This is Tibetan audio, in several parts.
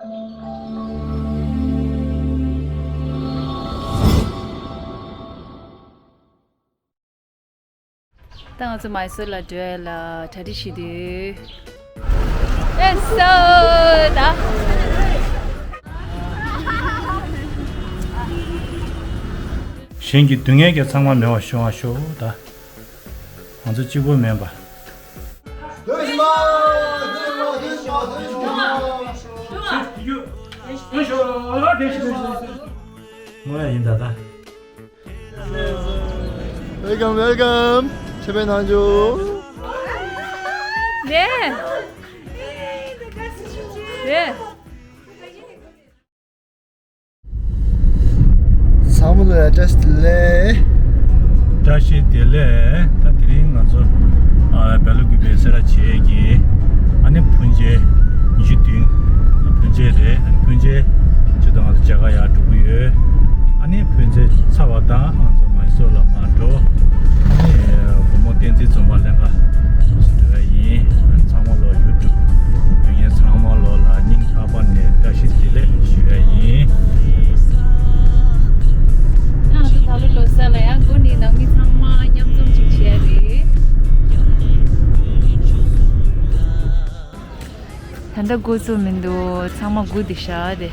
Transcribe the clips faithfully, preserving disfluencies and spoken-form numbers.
ད་ང་ཚོ་མའི་སོར་ལ་འགྲོ་ཡ་ལ་གྲ་སྒྲིག་བྱེད་དུས། ཨེ་སོ་ད། གཞན་གྱི་སྡུག་བསྔལ་གྱི་ཚང་མ་མེད་པར་ཤོང་བ་ཤོག་ད། ང་ཚོ་གཅིག་པོ་མིན་པ། ངོ་ཡ་ཡིན་ད་ད། Welcome, welcome. ཆེ་བའི་ནང་འཇུ། ནས། ནས། ཚང་མ་ལ་བཀྲ་ཤིས་བདེ་ལེགས། བཀྲ་ཤིས་བདེ་ལེགས། ད་དེ་རིང་ང་ཚོ་ཨ་སྦེལ་ཀོབ་ཀྱི་སེ་ར་བྱེས་ཀྱི་ཨ་ནི་འཕོ་འགྱུར་ཉི་ཤུ་བདུན་འཕོ་འགྱུར་རེད། ཨ་ནི་འཕོ་འགྱུར་ཆེད་དུ་ང་ཚོ་མཇལ་ཁ་ཡར་འགྲོ་གི་ཡོད། ཨ་ནི་འཕོ་འགྱུར་ཚར་བ་དང་ང་ཚོ་མའི་སོར་ལ་མར་འགྲོ། ཨ་ནི་བུ་མོ་བསྟན་འཛིན་འཛོམས་པ་ལྷན་ཁང་སོ་སོ་འགྲོ་བ་ཡིན། ཚང་མ་ལོ་ཡུ་ཊུབ་དེ་ཡིན་ཚང་མ་ལོ་ལ་སྙིང་ཐག་པ་ནས་བཀྲ་ཤིས་བདེ་ལེགས་ཞུ་བ་ཡིན། ང་ཚོ་ད་ལོ་ལོ་གསར་ལ་ཡང་སྒོ་ནས་ནང་མི་ཚང་མ་མཉམ་འཛོམས་ཅིག་བྱས་རེད། ད་ལྟ་འགོ་ཚུགས་མི་འདུག་ཚང་མ་སྒུག་བསྡད་ཤག་དེ།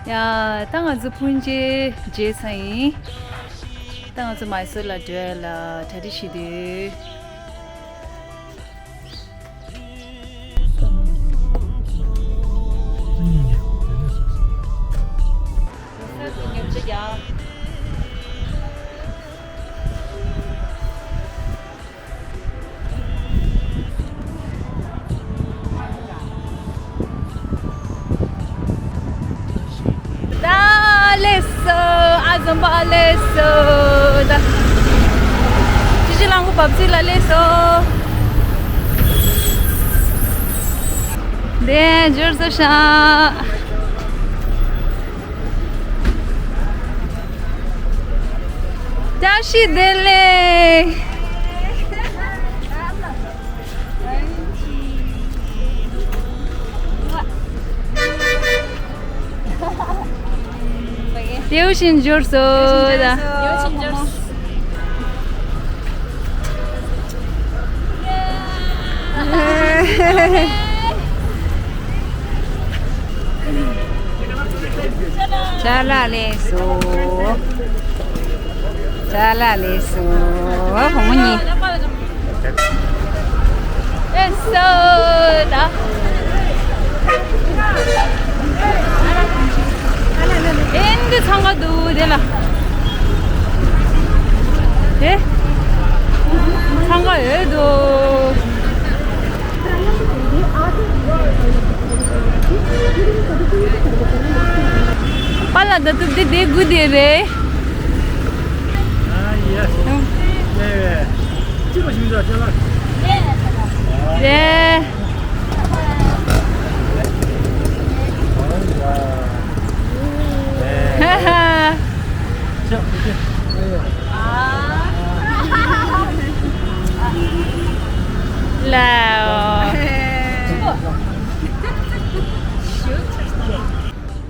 ཡ། ད་ང་ཚོ་འཕོ་འགྱུར་མཇལ་ཚར་ཡིན། ད་ང་ཚོ་མའི་སོར་ལ་འགྲོ་ཡ་ལ་གྲ་སྒྲིག་བྱེད་དུས། ད་སླེབས་སོང་། ཨ་འཛོམས་པ་སླེབས་སོང་། ད་ཅི་ཅི་ལང་གོ་བབས་ཚིག་ལ་སླེབས་སོང་། དེ་འབྱོར་སོང་ཤག་བཀྲ་ཤིས་བདེ་ལེགས། ཡོད་བཞིན་འབྱོར་སོང་། ཡོད་བཞིན་འབྱོར་སོང་། ཅ་ལག་ལེན་སོང་། ཅ་ལག་ལེན་སོང་། བུ་མོ་གཉིས། ཨེ་སོ་ད། ཨེ་འདི་འཚང་ཁ་འདུག་དེ་ལ། དེ་འཚང་ཁ་ཡོད་འདུག་པཱ་ལགས་ད་དུང་དེ་དེ་སྒུག་བསྡད་རེད། ཨ་ཡེ། ཡེ། ཅི་མ་ཞིག་འདྲ་ཅ་ལག་ཡེ། ཧ་ཧ། ལའོ།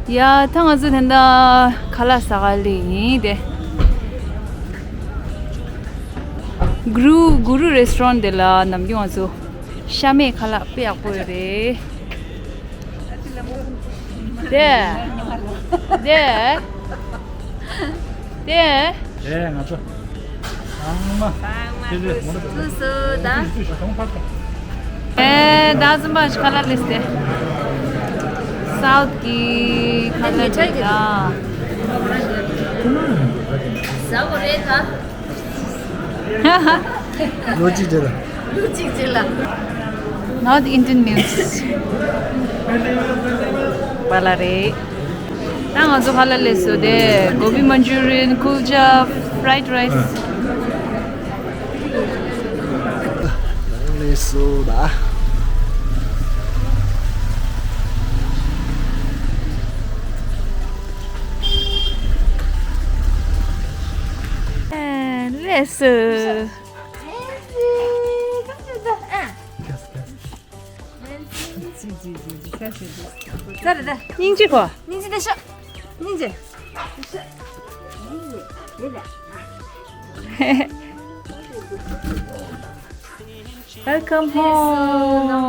ཡ། ད་ང་ཚོ་ད་ལྟ་ཁ་ལག་ཟ་ག་སླེབས་ཡིན་ཏེ། གུ་རུ་གུ་རུ་རེ་སི་ཊོ་རན་དེ་ལ་ནམ་རྒྱུན་ང་ཚོ་ཤ་མེད་ཁ་ལག་དཔེ་ཡག་པོ་ཡོད་རེད། དེ། དེ། དེ། དེ་ང་ཚོ་ཚང་མ་ཚང་མ་དེ་ཚོས་ངོ་སུ་སུ་ད། སུས་སུས་ཤོག་ཐོང་ཕར་ཐོང་། ཨེ་ད་ཙམ་པ་ཞིག་ཁ་ལག་ལེས་ཏེ། སའུཐ་གི་ཁ་ལག་ཅིག་ལ། ཟ་དགོས་རེད་ད། ལོ་གཅིག་རྗེས་ལ། ལོ་གཅིག་རྗེས་ལ། North Indian meals། པཱ་ལགས་རེད། ད་ང་ཚོ་ཁ་ལག་ལེན་སོང་སྟེ། Gobi Manchurian, kulcha, fried rice། ལེན་སོང་ད། ཨེ་སི། སྙིང་རྗེ་གོ། སྙིང་རྗེ་ལྟ་ཤོག་སྙིང་རྗེ། Welcome home.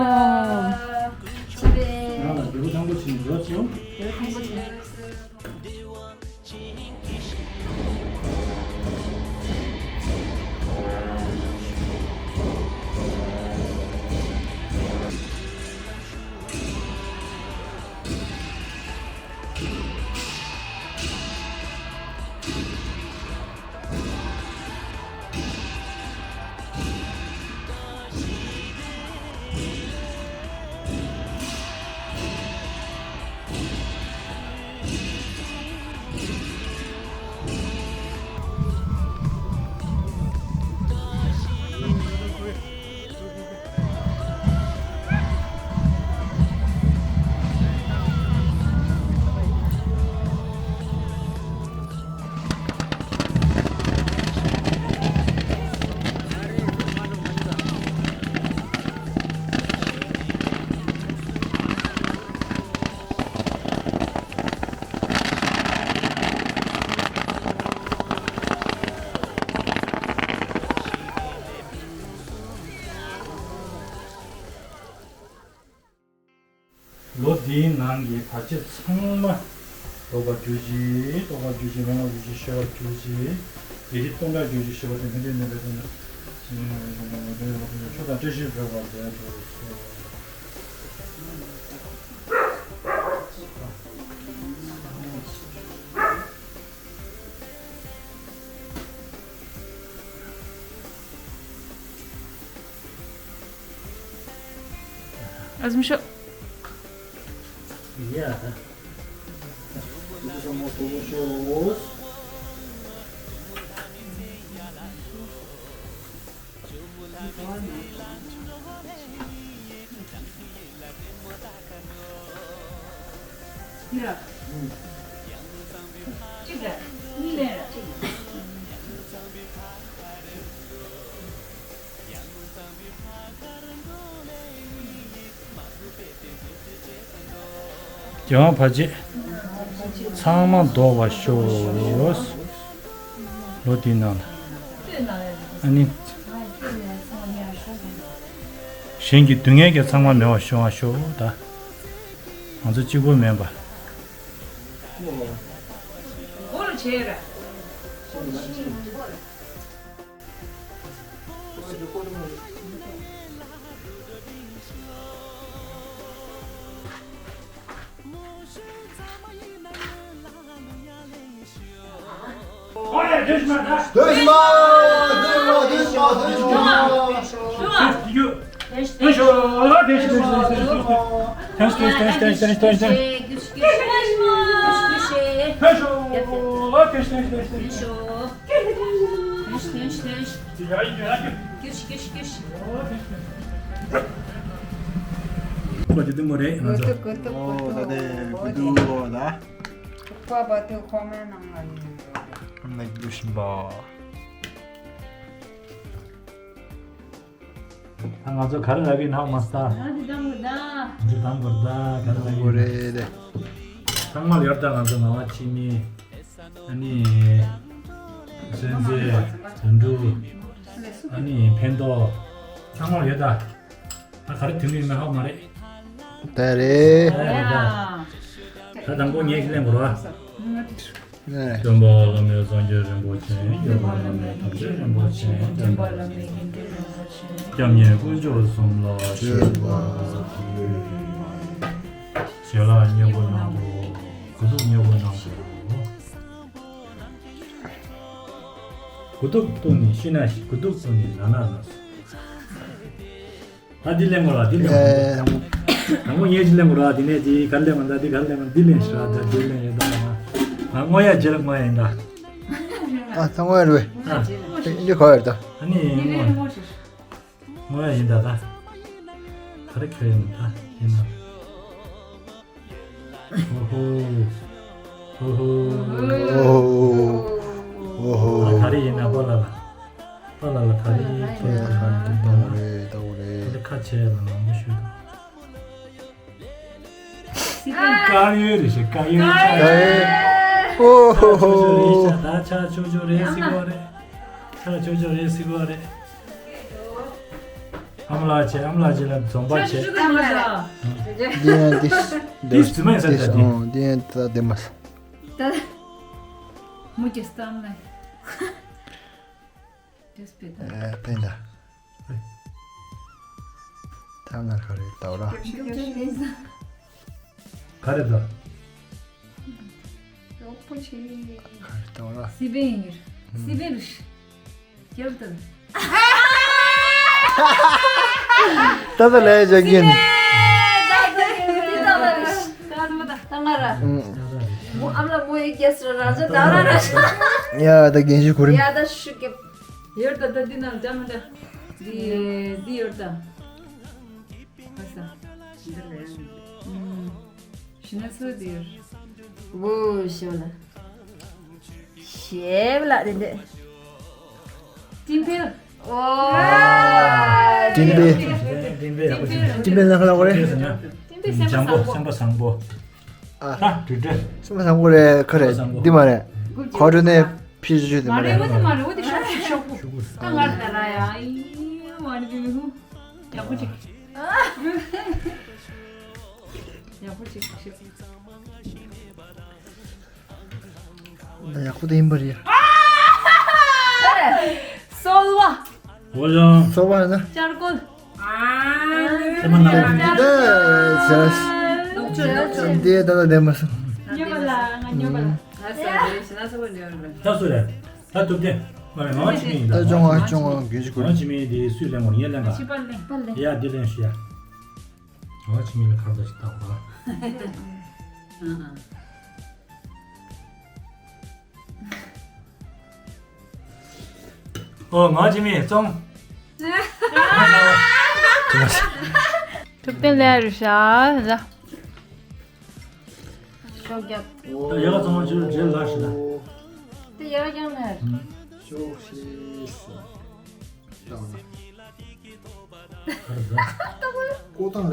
ལོ་འདིའི་ནང་གི་བར་ཆད་ཚང་མ་ཟློག་པར་གྱུར་ཅིག་ཟློག་པར་གྱུར་ཅིག་མེ་ལོང་གྱུར་ཅིག་ཤེས་པར་གྱུར་ཅིག་བདེ་སྐྱིད་སྟོང་ཕྲག་གྱུར་ཅིག་ཤེས་པ་དེ་མི་འདོད་ནད་པའི་དོན་ཆོས་དང་བཀྲ་ཤིས་འཕེལ་བར་མཛད་དུ་གསོལ། ཨ་ཟུམ་ཤོག་ཡ། རྒྱལ་དབང་བར་ཆད་ཚང་མ་ཟློག་པར་ཤོག་ལོ་འདིའི་ནང་ལ་ཨ་ནི། གཞན་གྱི་སྡུག་བསྔལ་གྱི་ཚང་མ་མེད་པར་ཤོག་ཨ་ཤོག་ད། ང་ཚོ་གཅིག་པོ་མིན་པ། ཁོ་དེ་དུ་མོ་རེད་ང་ཚོ། གུ་ཏུ་གུ་ཏུ་ཨོ་ད་དེ་གུ་ཏུ་ཨོ་ད། ཁོ་པ་དུ་ཁོ་མེ་ནང་ང་ཡིན། ང་རྒྱུ་བཞིན་པ། ད་ང་ཚོ་ག་རེ་ལབ་ཀྱི་ནག་མ་ས། ང་ཚོ་དང་པོ་ད། ང་ཚོ་དང་པོ་ད་ག་རེ་ལབ་ཀྱི་ཡོད་རེད། ཚང་མ་ལ་ཡོད་ད་ང་ཚོ་ངག་དབང་འཆི་མེད། ཨ་ནི། སོན་རྩེ། དོན་གྲུབ། ཨ་ནི་ཕན་ཐོགས། ཚང་མ་ལ་ཡོད་ད། ད་ག་རེ་དུས་མིན་མེད་ཧ་མ་རེད། ད་རེད། ད་རེད་ད། ད་དང་པོ་ངས་ཞིག་ལེན་དགོས་ར། ནས། སྟོན་པ་བླ་མེད་སངས་རྒྱས་རིན་པོ་ཆེ། སྐྱོབ་པ་བླ་མེད་དམ་ཆོས་རིན་པོ་ཆེ། འདྲེན་པ་བླ་མེད་དགེ་འདུན་རིན་པོ་ཆེ། སྐྱབས་གནས་དཀོན་མཆོག་གསུམ་ལ་མཆོད་པ་ཕུལ། ཞལ་ལག་མཉེས་པོ་གནང་དགོས། གུ་ཐུག་མཉེས་པོ་གནང་དགོས། གུ་ཐུག་གཏུགས་ནས་ཤི་ན་ཤི། གུ་ཐུག་གཏུགས་ནས་ན་ན་ན། ད་འདི་ལེན་དགོས་ལ་འདི་ལེན་དགོས། དང་པོ་ངས་ཅི་ལེན་དགོས་ལ་འདི་ནས་འདི་ག་ལེན་མ་ད་འདི་ག་ལེན་མ་འདི་ལེན་ཤ་ད་འདི་ལེན་ཡོད་ད་ང་དངོས་ཡ་རྗེས་ལ་དངོས་ཡ་ཡིན་ད། ཨ་ད་དངོས་ཡ་རེད། ཨ་འདི་ག་ཡོད་ད། ཨ་ནི་དངོས་དངོས་ཡ་ཡིན་ད་ད། ག་རེ་ཁྱོད་ཡིན་ད་ཡིན་ན། ཧོ་ཧོ། ཧོ་ཧོ། ཨོ་ཧོ། ཨ་ག་རེ་ཡིན་ན་པོ་ལ་ལ། བྱས་ལ་ལམ་མོ་ཞུ་དང་། དཀར་ཡོལ་རེད་ཤག་དཀར་ཡོལ་ཆགས་ཡོད། ཨོ་ཧོ་ཧོ། ཆགས་ཆོག་ཆོག་རེད་ཤག་ད་ཆགས་ཆོག་ཆོག་རེད་ཟེར་གྱི་ཡོད་རེད། ད་ཆགས་ཆོག་ཆོག་རེད་ཟེར་གྱི་ཡོད་རེད། ཨ་མ་ལགས་བྱས་ཨ་མ་ལགས་བྱས་ལ་འཛོམས་པ་བྱས། ཨ་མ་ལགས་བྱས། འདི་ཡང་འདི་འདི་རྫུན་མ་ཡིན་ས་ད་འདི། འོ་འདི་ཡང་ད་འདི་མ་ས། ད་མོ་ཇི་སྟམ་ལ། ཇི་སྤེ་ད། ཨེ་ཕན་ད། ཐ་ན་ག་རེ་ད་ར། ག་རེ་ད། རོགས་པོ་ཆེ། ག་རེ་ད་ར། སི་པན་ཡིན་གྱི་རེད། སི་པན་རེད། རྒྱབ་དང་། ད་ད་ལས་ཅག་གིན། ཡ་ད་རྒན་ཞིག་གོ་རིམ། ཡོད་ད་ད་འདི་ནང་འཇམ་འདྲ། འདི་འདི་ཡོད་ད། ཨ་ས། འདི་ལས། ཤི་ན་སོ་འདི་ཡོད། བོ་ཤོ་ལ། ཞེབ་ལ་དེ་འདྲས། ཏིན་པེ། ཨོ། ཏིན་པེ། ཏིན་པེ་ལ་ཁ་ལ་གོ་རེ། ཏིན་པེ་སེམས་པ་བཟང་པོ། སེམས་པ་བཟང་པོ། ཨ། ད་དུས་དྲན། སེམས་པ་བཟང་པོ་རེད་ཁ་རེད་འདི་མ་རེད། གོ་ཏྲོ་ནས་ཕི་ཞུ་དེ་མ་མ་རེད་རེད། འོ་དེ་མ་རེད། འོ་དེ་ཤོག་ཤོག་ཤོག་ད་ང་ད་ར་ཡ་ཨི་མ་རེད་དེ་མི་ཧུ། ཡག་པོ་ཅིག་ཡག་པོ་ཅིག་ཤོག་ཡག་པོ་དེ་ཡིན་པ་རེད། སོལ་བ། འོ་ཡང་། སོལ་བ་ན། ཅར་ཀོལ། ཨ། ཚེ་མ་ན། འདི་ད་ཟེར། ལོག་ཅོ་ལོག་ཅོ། འདི་ད་ད་བདེ་མ་སོང་། ཉོ་བ་ལ་ང་ཉོ་བ་ལ། ང་ཟ་རེ་ཤི་ན་ས་བ་ཉོ་རེ། ད་སུ་རེད། ད་ཐུབ་བསྟན། མ་རེད་ང་ཅི་མི་ཡིན་ད། ད་ཅོང་ང་ཅོང་ང་གྱོད་ཅིག་གོ། ང་ཅི་མི་ཡིན་དེ་སུས་ལེན་དགོས་ངས་ལེན་ག་ཕྱི་པར་ལེན་པར་ལེན། ཡ་འདི་ལེན་ཞུ་ཡ། ང་ཅི་མི་ལ་ཁར་ད་ཞིག་བཏགས་པ། ཨོ་ང་ཅི་མི་བཙོང་། ཐུབ་བསྟན་ལས་རུ་ཤ་ལ། ཤོག་རྒྱབ། ད་ཡ་ག་ཚང་མ་ཅི་རུ་འདྲེ་ལ་ཞིག་ལ། དེ་ཡ་ག་ཀྱང་ལ། ཤོག་ཤི་ས།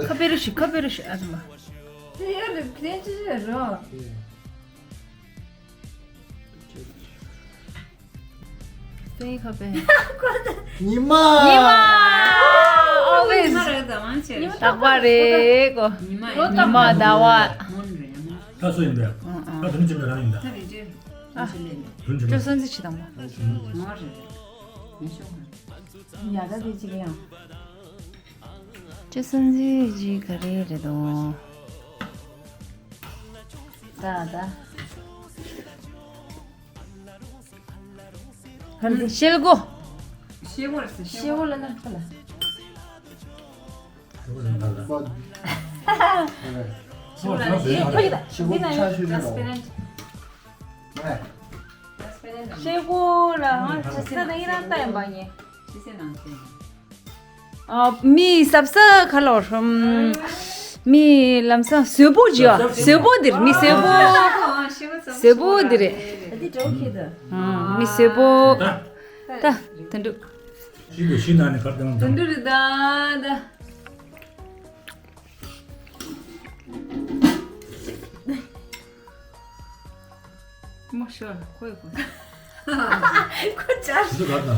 ཁ་པེ་རུ་ཤི་ཁ་པེ་རུ་ཤི་ཨ་ཚང་མ། དེ་ཡ་རུ་ཕན་ཅི་ཞིག་རོ། སེང་ཁ་པེ། ཉི་མ། ཉི་མ། Always། ཉི་མ་རེད་ད་མང་ཆེ། ཉི་མ་རྟག་པ་རེད་གོ། ཉི་མ་ཉི་མ་ཟླ་བ། ད་སུ་ཡིན་པས། ཨ་ད་མི་གཅིག་པའི་རང་ཡིན་ད། ད་རེད་ཅེ། ཨ། ཅོ་སན་ཙི་ཆི་དང་པོ། ང་རེད། མི་ཤོག་ཡ་ད་དེ་གཅིག་ཡང་། ཅོ་སན་ཙི་ཅི་ག་རེ་རེད་དོ། ད་ད། ཤེལ་སྒོ། ཤེལ་སྒོ་ལ་ཟེར། ཤེལ་སྒོ་ལ་ན་ཁ་ལ། ཤེལ་སྒོ་ལ་ན་ཁ་ལ། ཤེལ་སྒོ་ལ་ན་ཤེལ་སྒོ་ལ་ན་ཤེལ་སྒོ་ལ་ན་ཤེལ་སྒོ་ལ་ཧང་ཤེལ་སྒོ་ལ་ཧང་ཤེལ་སྒོ་ལ་ཧང་ཤེལ་སྒོ་ལ་ཧང་། ཨ། མི་ཟབ་ས་ཁ་ལོར། མི་ལམ་སང་བཟོད་པོ་ཅིག་ཡོད། བཟོད་པོ་འདིར་མི་བཟོད་པོ། བཟོད་པོ་འདི་རེད། ཨ། མི་བཟོད་པོ། ད་ད་འདུག་ཤི་དུ་ཤི་ན་ནི་གར་དང་དུ་འདུག་རེད་ད་ད། མོ་ཤོར་ཁོའི་ཁོ། ཁོ་ཅག་འདི་ག་ད།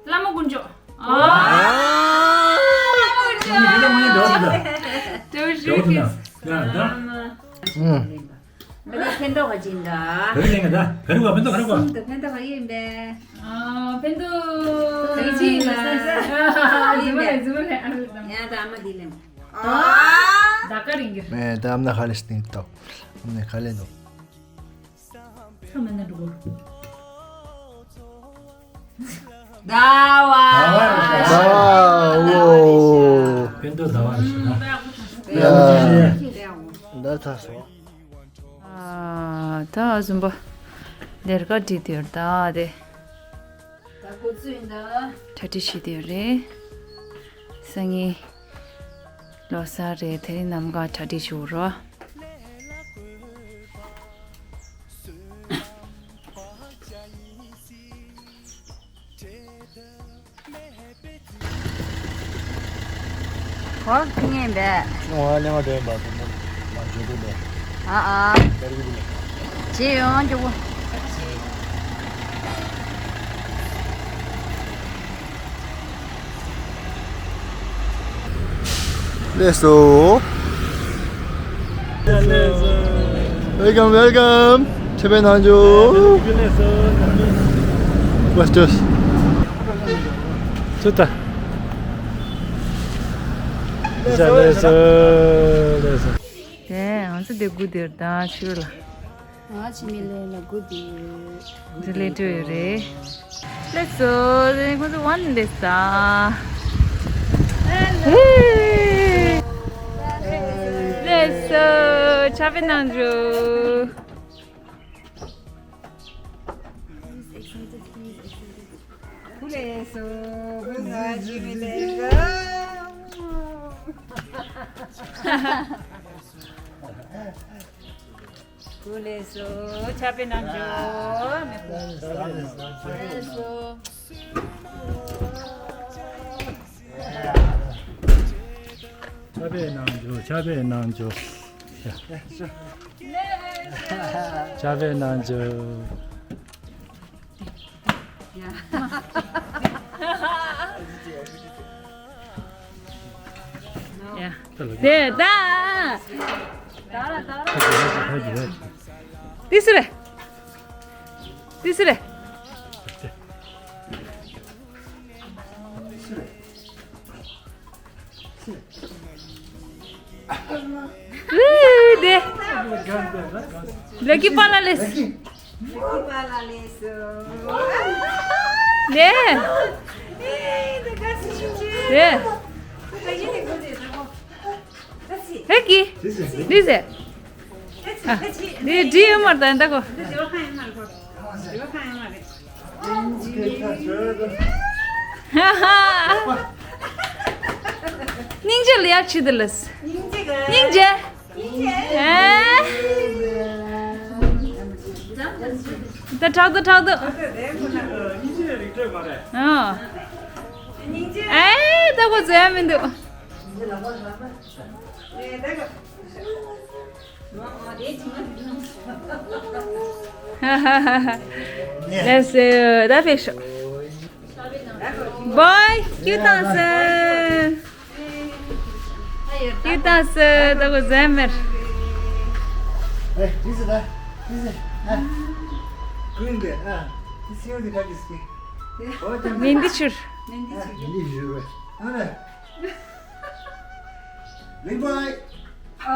བླ་མ་དཀོན་མཆོག་ཨ། འདི་ད་མ་ཡིན་འདྲ་བ་འདི་ད། འདྲ་བ་ཞིག་འདྲ་བ་འདི་ད། ཡ་ད། ཨ་མ། ཨུ། མ་ནི་ཕན་ཐོགས་ག་ཅིག་ད། བེ་རི་ལེན་ག་ད། བེ་རི་ག་ཕན་ཐོགས་ག་རེ་གོ། སུམ་ད་ཕན་ཐོགས་ག་ཡིན་པས། ཨ་ཕན་ཐོགས་ག་ཅིག་ལ། ཨ་ཛི་མ་ལེ་ཛི་མ་ལེ་ཨ་རུ་དང་། ཡ་ད་ཨ་མ་འདི་ལེན། ཨ་ད་ག་རིང་གི། མེ་ད་ཨམ་ན་ཁ་ལེ་སྟིང་ཏོ། ཨམ་ན་ཁ་ལེ་ཏོ། ཚང་མ་ན་འགྲོ་གོ། ཟླ་བ། ཟླ་བ། ཟླ་བ། ཨོ། ཕན་ཐོགས་ཟླ་བ་རེད་ཟེར་ན། ཡ། ཟླ་ཚ་སོང་། ཨ། ད་ཨ་ཟུམ་པ། ལེར་ཀ་བྲིས་ཏེ་ཡོད་ད་དེ། ད་ཁོ་ཚོས་ད། གྲ་སྒྲིག་བྱེད་དེ་ཡོད་རེད། སང་ཉིན་ལོ་གསར་རེད། དེ་རིང་ནམ་མཁའ་གྲ་སྒྲིག་བྱེད་དགོས་རོ། ཧོ་ཁྱི་ངན་པས། ང་ལས་མ་དྲན་པ་དུ་མ་མ་བརྗོད་དུ་མེད། ཨ་ཨ། དེར་གི་ལས། བྱེད་ཡོང་ཅོག་པོ། ལེགས་སོ། Welcome, welcome. ཆབ་པའི་ནང་འཇུ། What's this? ཚུ་ད། ལེགས་སོ། ལེགས་སོ། དེ་ང་ཚོ་དེ་དགུ་དེར་ད་ཆུ་ལ། ང་ཆི་མི་ལེ་ལ་དགུ་དེ། འདི་ལས་བྲོས་ཡོད་རེད། ལེགས་སོ། ཁོ་ཚོ་ཝན་ལེགས་སོ། ལེགས་སོ། ཆབ་པའི་ནང་འཇུ། ལེགས་སོ། ང་ཆི་མི་ལེ་ལ། ཀུ་ལེ་སོ། ཆབ་པའི་ནང་འཇུ། མེ་ཀུ་ལེ་སོ། ཆབ་པའི་ནང་འཇུ། ཆབ་པའི་ནང་འཇུ། ཆབ་པའི་ནང་འཇུ། ཡ། དེ་ད། ཏི་སི་རེ། ཏི་སི་རེ། ཨུ་དེ། ལ་ཀི་པ་ལ་ལེས། ལ་ཀི་པ་ལ་ལེས། ལེ། ཨེ་དེ་ག་སི་ཤི་ཅི། ལེ། ད་ཡིན་ནི་གོ་དེ་ད་གོ། ད་སི། ཧེ་ཀི། ལི་ཟེ། ཨ། ལི་འདྲི་ཡོད་མར་ད་ད་གོ། ད་དེ་བ་ཁ་ཡིན་མར་གོ། དེ་བ་ཁ་ཡིན་མར་རེད། སྙིང་རྗེ་ལ་ཡ་ཆི་དེ་ལེས། སྙིང་རྗེ། ཨེ། ད་ཁྲག་ཏུ་ཁྲག་ཏུ། ཨ། ཨེ་ད་གོ་ཟེར་མི་འདུག་ལེས་སོ། ད་ཕེབས་ཤོག་བོའི་ཁྱོད་བཏང་སོང་། ཁྱོད་བཏང་སོང་། ད་གོ་ཟེར་མེར། ཨེ་ཏི་སི་ད། ཏི་སི། ཨ། ཀུན་དེ་ཨ། ཏི་སི་ཡོད་དེ་ག་ཏི་སི་ཀི། མིན་འདི་ཆུར། མིན་འདི་ཆུར། ཨ་རེ། ལིང་བའི། ཨ།